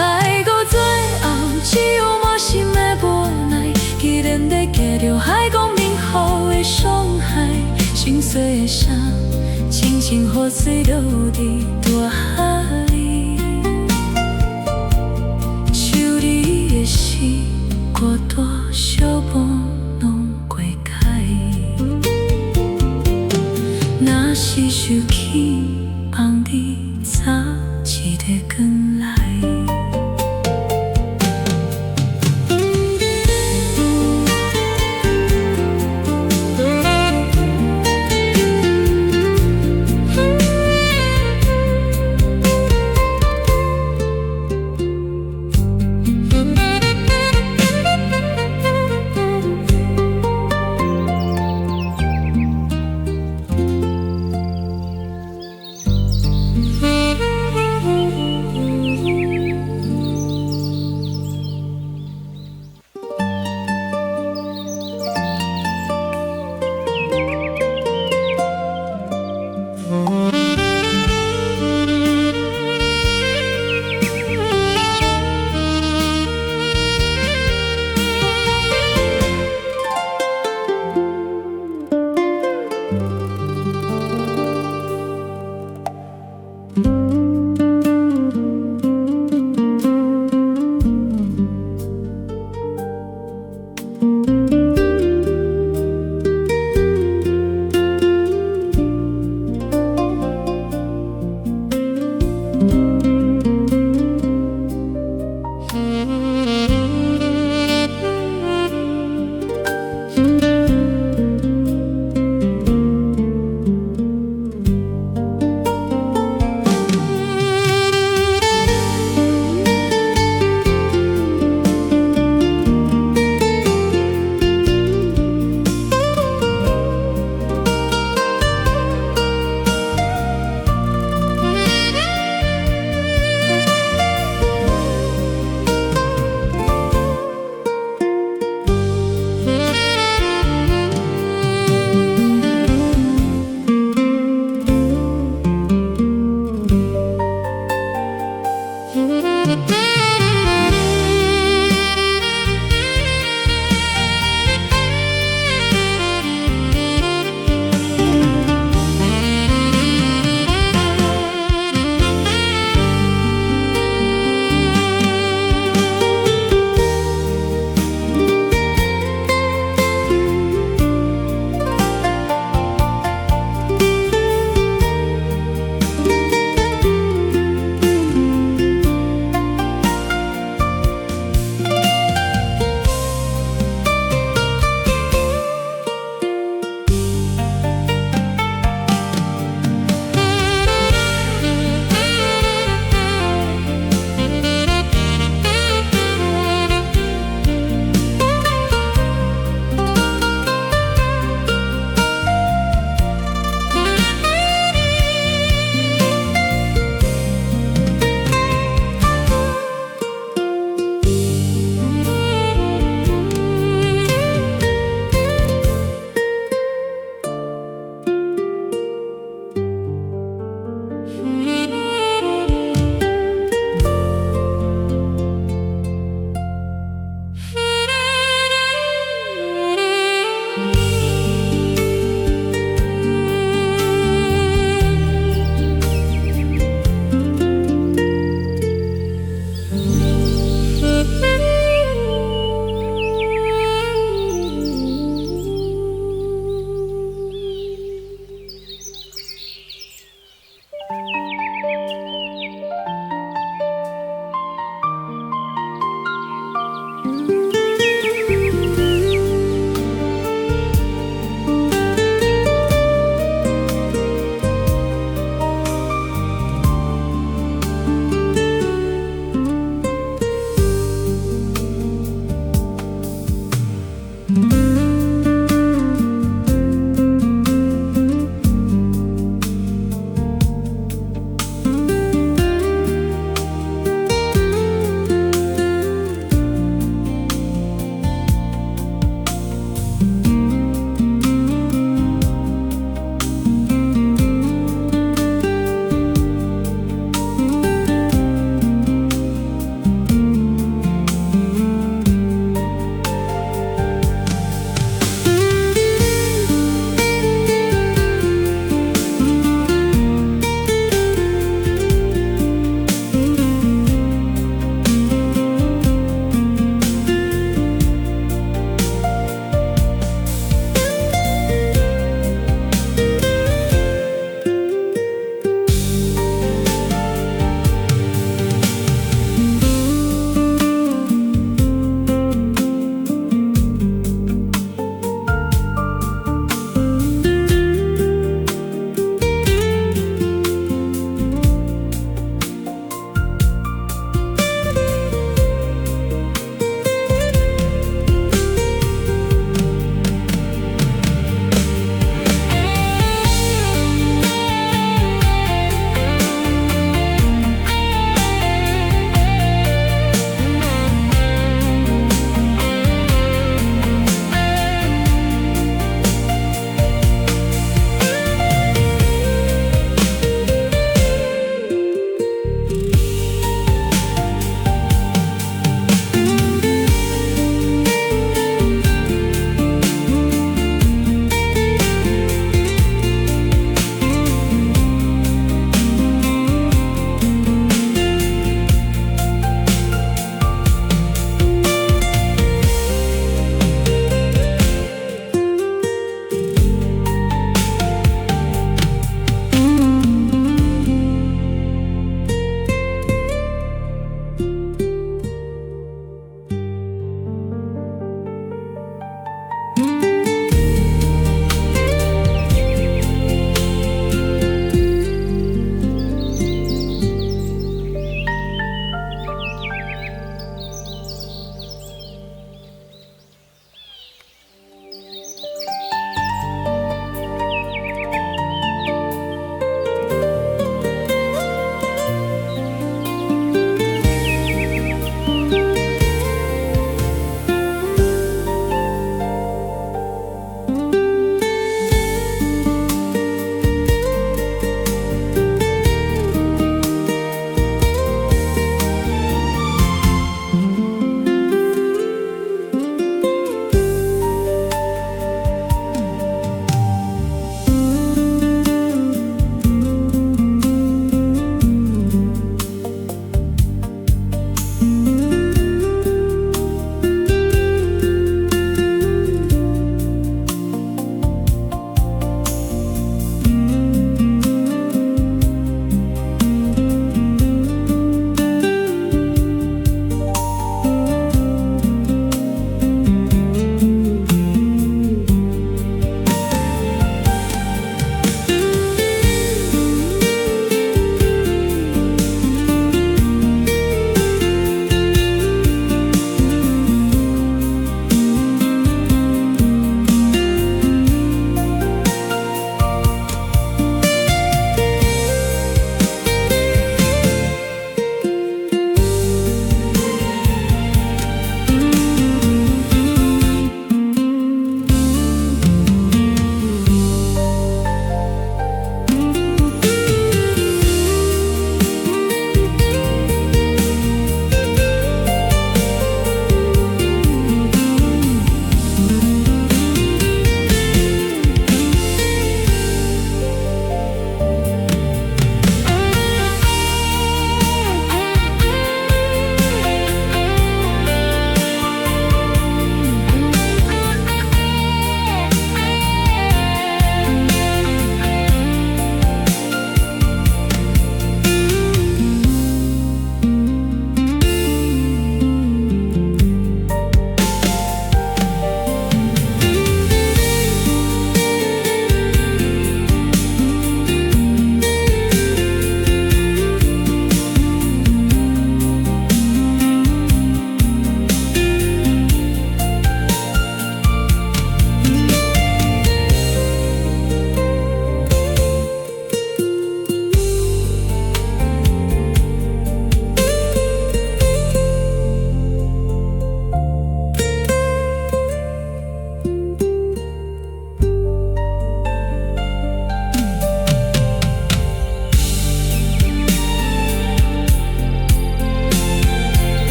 愛到最後只有滿心的無奈，既然咧行著海講免予的傷害，心碎的聲，親像雨水落佇大海裡，像你的死，孤單小夢攏過改。若是受氣，放佇早一个轉來。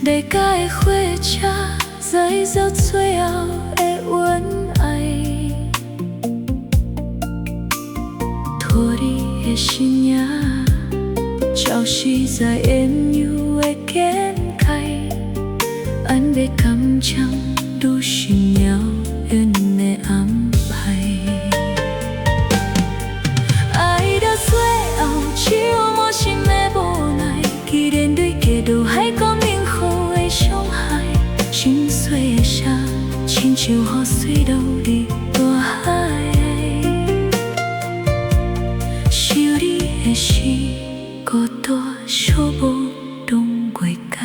地界的火車，載走最後的恩愛。拖你的身影，消失在緣有的境界。按的感情，愈是命運的安排。愛到最後，只有無心的無奈。既然對結落海講明好的傷害，心碎的聲，親像雨水落入大海。想你的心，孤單寂寞攏袂改。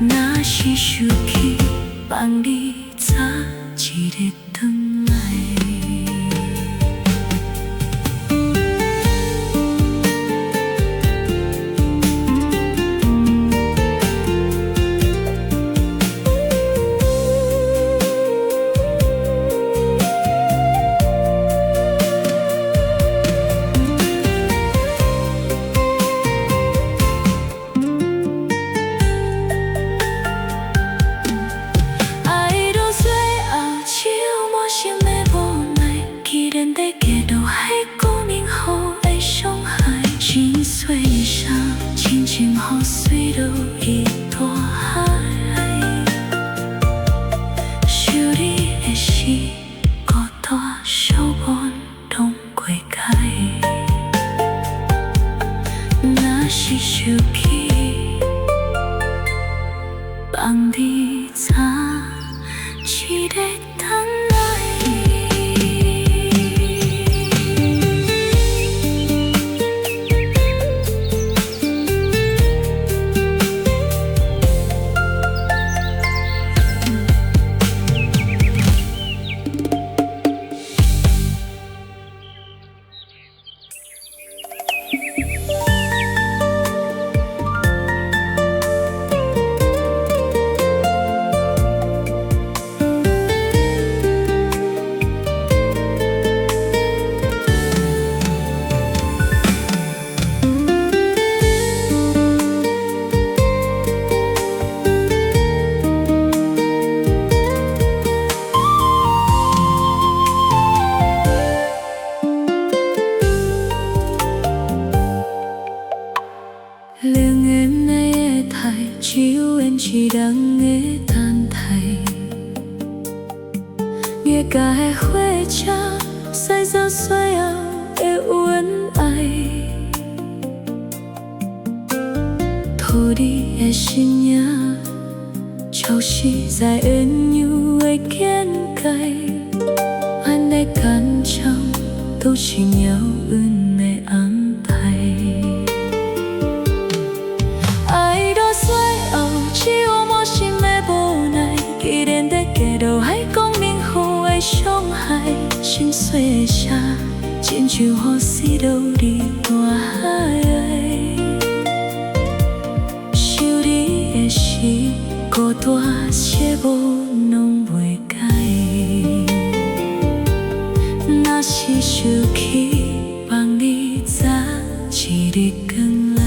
若是想起，放你早一日轉來。愛到最後，只有無心的無奈。既然得結落海，講明好的傷害，心碎的聲，親像雨水落入大海。想你的心，孤單寂寞攏袂改。若是想起，放你早一日轉來。兩個的愛，只有緣一人的等待。月界的火車，載走最後的恩愛。拖你的身影，消失在緣有的境界。咱的感情，都是命運的安排。愛到最後，只有無心的無奈。既然得結落海，講明好的傷害，心碎的聲，親像雨水落入大海。想你的心，孤單寂寞攏袂改。若是想起，放你早一日轉來。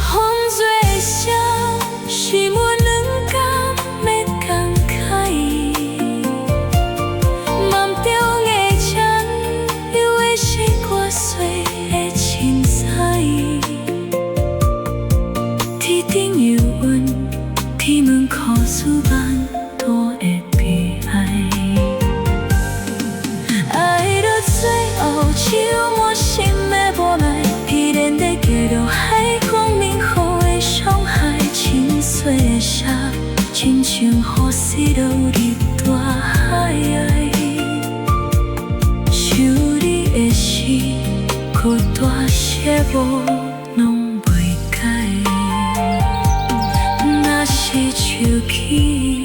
風水的聲是阮兩工的感慨，夢中的情又會是偌細的凊彩。天頂有雲，天文故事萬大的悲哀。愛到最後，只有無心的無奈。彼然得結落海，講明好的傷害，心碎的聲，親親像雨絲落入大海。想你的時，孤單寂寞攏袂改。若是手起，